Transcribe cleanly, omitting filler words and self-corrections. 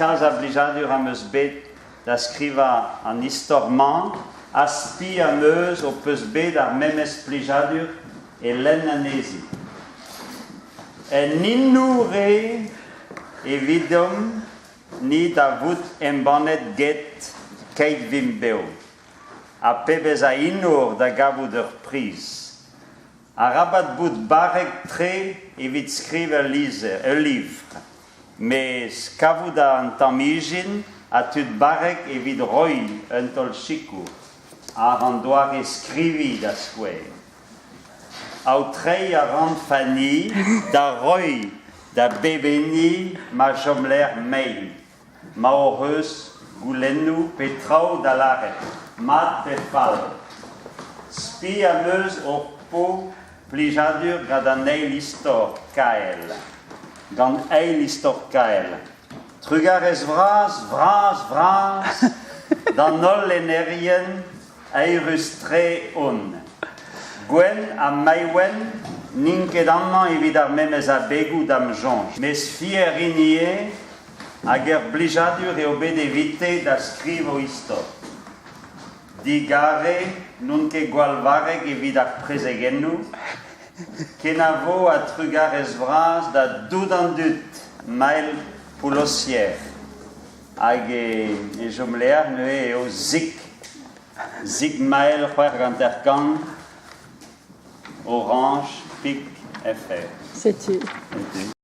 Kalz a blijadur am eus bet da skrivañ an istor-mañ ha spi am eus ho peus bet ar memes plijadur e lenn anezhi. Un inour eo evidomp-ni da vout embannet get Keit Vimp Bev. Ha pebezh a inour da gavout ur priz. Arabat bout barrek-tre evit skrivañ ul lizher, ul livr, mes kavout an tamm ijin ha tud barrek evit roiñ un taol sikour, àr an doare skriviñ da skouer. Aotreiñ a ran Fanny da roiñ da bep hini ma chomlec'h mail. Ma hoc'h eus goulennoù pe traoù da lâret, mat pe fall. Spi am eus ho po plijadur gant an eil istor kael. Gant eil istor kael. Trugarez vras, vras, vras d'an holl lennerien eürus-tre on. Gwenn ha Maïwenn n'int ket amañ evit ar memes abegoù da'm soñj. Mes fier int ivez Hag ur blijadur eo bet evite da skriv o istor. Digare n'on ket gwall varrek evit ar prezegennoù, kenavo ha trugarez vras da dout an dud, Mael Poulossier. Hag e chomlec'h neuze eo Zik. Zik Mael 56 Orange Pik FR. Setu. Setu.